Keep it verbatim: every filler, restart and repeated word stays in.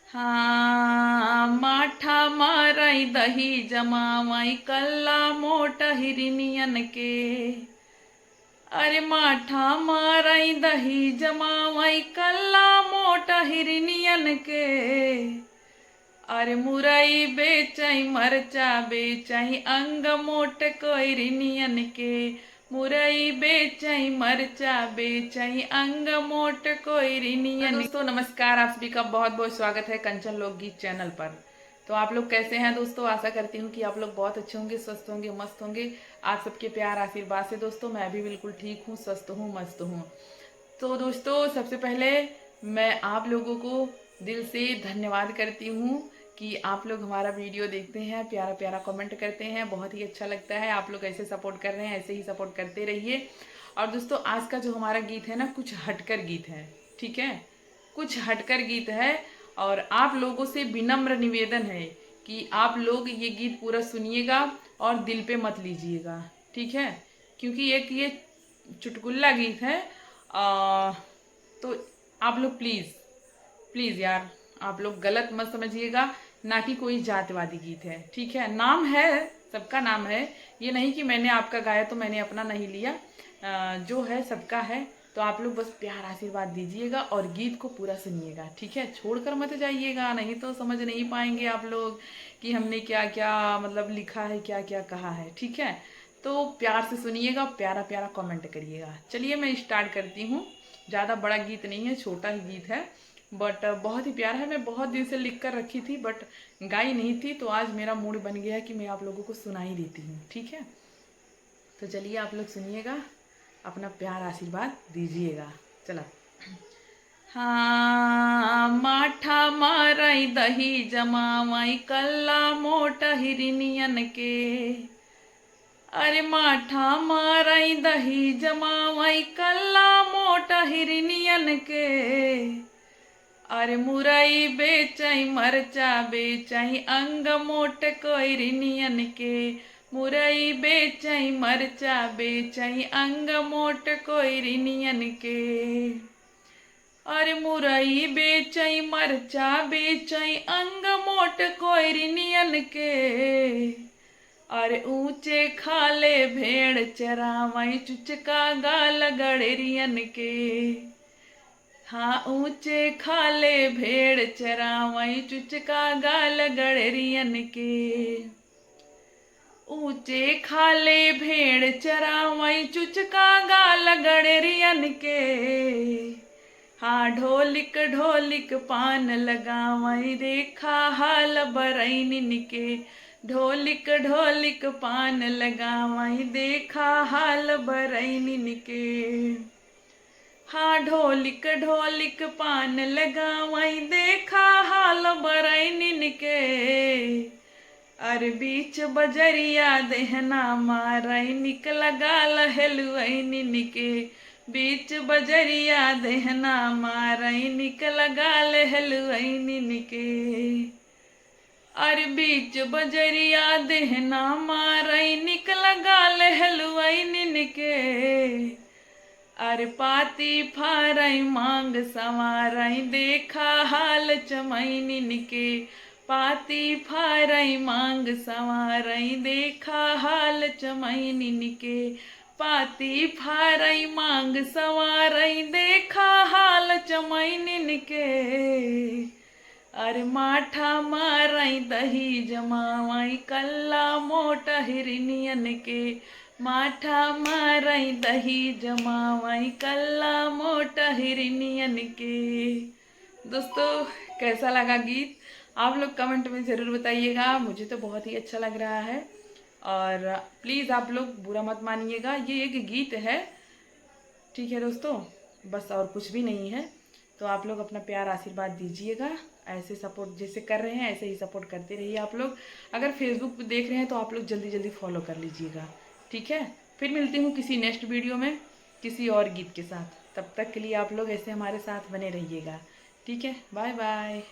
हाँ, माठा मारई दही जमावई कल्ला मोट हिरनियन के। अरे माठा मारई दही जमावई कल्ला मोट हिरनियन के। अरे मुरई बेचई मरचा बेचई अंग मोट कोइरिनियन के। मुरई बेचई मरचा बेचई अंग मोट कोइरिनियन। दोस्तों नमस्कार, आप सभी का बहुत बहुत स्वागत है कंचन लोकगीत चैनल पर। तो आप लोग कैसे हैं दोस्तों? आशा करती हूँ कि आप लोग बहुत अच्छे होंगे, स्वस्थ होंगे, मस्त होंगे। आप सबके प्यार आशीर्वाद से दोस्तों मैं भी बिल्कुल ठीक हूँ, स्वस्थ हूँ, मस्त हूँ। तो दोस्तों सबसे पहले मैं आप लोगों को दिल से धन्यवाद करती हूँ कि आप लोग हमारा वीडियो देखते हैं, प्यारा प्यारा कमेंट करते हैं, बहुत ही अच्छा लगता है। आप लोग ऐसे सपोर्ट कर रहे हैं, ऐसे ही सपोर्ट करते रहिए। और दोस्तों आज का जो हमारा गीत है ना, कुछ हटकर गीत है, ठीक है, कुछ हटकर गीत है। और आप लोगों से विनम्र निवेदन है कि आप लोग ये गीत पूरा सुनिएगा और दिल पे मत लीजिएगा, ठीक है, क्योंकि एक ये चुटकुल्ला गीत है। आ, तो आप लोग प्लीज़, प्लीज़ यार, आप लोग गलत मत समझिएगा, ना कि कोई जातिवादी गीत है, ठीक है। नाम है, सबका नाम है, ये नहीं कि मैंने आपका गाया तो मैंने अपना नहीं लिया। आ, जो है सबका है। तो आप लोग बस प्यार आशीर्वाद दीजिएगा और गीत को पूरा सुनिएगा, ठीक है। छोड़कर मत जाइएगा, नहीं तो समझ नहीं पाएंगे आप लोग कि हमने क्या क्या मतलब लिखा है, क्या क्या कहा है, ठीक है। तो प्यार से सुनिएगा, प्यारा प्यारा कमेंट करिएगा। चलिए मैं स्टार्ट करती हूँ। ज़्यादा बड़ा गीत नहीं है, छोटा ही गीत है, बट बहुत ही प्यारा है। मैं बहुत दिन से लिख कर रखी थी, बट गाई नहीं थी, तो आज मेरा मूड बन गया कि मैं आप लोगों को सुना ही देती हूँ, ठीक है। तो चलिए आप लोग सुनिएगा, अपना प्यार आशीर्वाद दीजिएगा। चला। हाँ, माठा मारई दही जमावई कल्ला मोट हिरनियन के। अरे माठा मारई दही जमावई कल्ला मोट हिरनियन के। अरे मुरई बेचई मरचा बेचई अंग मोट कोइरिनियन के। मुरई बेचई मरचा बेचई अंग मोट कोइरिनियन के। अरे मुरई बेचई मरचा बेचई अंग मोट कोइरिनियन के। अरे ऊंचे खाले भेड़ चरावई चुचका गाल गड़ेरियन के। हाँ, ऊंचे खाले भेड़ चरावई चुचका गाल गड़ेरियन के। ऊंचे खाले भेड़ चरावई चुचका गाल गड़ेरियन के। हाँ, ढोलिक ढोलिक पान लगावई देखा हाल बरैनिन के। ढोलिक ढोलिक पान लगावई देखा हाल बरैनिन के। हाँ, ढोलिक ढोलिक पान लगावई देखा हाल बरैनिन के। अरे बीच बजरिया देहना मारई निकल गाल हेलुवैनिन के। बीच बजरिया देहना मारई निकल गाल हेलुवैनिन के। अरे बीच बजरिया देहना मारई निकल गाल हेलुवैनिन के। अरे पाती फारई मांग संवारई देखा हाल चमैनिन के। पाती फारई मांग संवारई देखा हाल चमैनिन के। पाती फारई मांग संवारई देखा हाल चमैनिन के। अरे माठा मारई दही जमावई कल्ला मोट हिरनियन के। माठा मारई दही जमावई कल्ला मोट हिरनियन के। दोस्तों, कैसा लगा गीत? आप लोग कमेंट में ज़रूर बताइएगा। मुझे तो बहुत ही अच्छा लग रहा है। और प्लीज़ आप लोग बुरा मत मानिएगा, ये एक गीत है, ठीक है दोस्तों, बस और कुछ भी नहीं है। तो आप लोग अपना प्यार आशीर्वाद दीजिएगा, ऐसे सपोर्ट जैसे कर रहे हैं ऐसे ही सपोर्ट करते रहिए आप लोग। अगर फेसबुक पे देख रहे हैं तो आप लोग जल्दी जल्दी फॉलो कर लीजिएगा, ठीक है। फिर मिलती हूँ किसी नेक्स्ट वीडियो में किसी और गीत के साथ। तब तक के लिए आप लोग ऐसे हमारे साथ बने रहिएगा, ठीक है। Bye bye.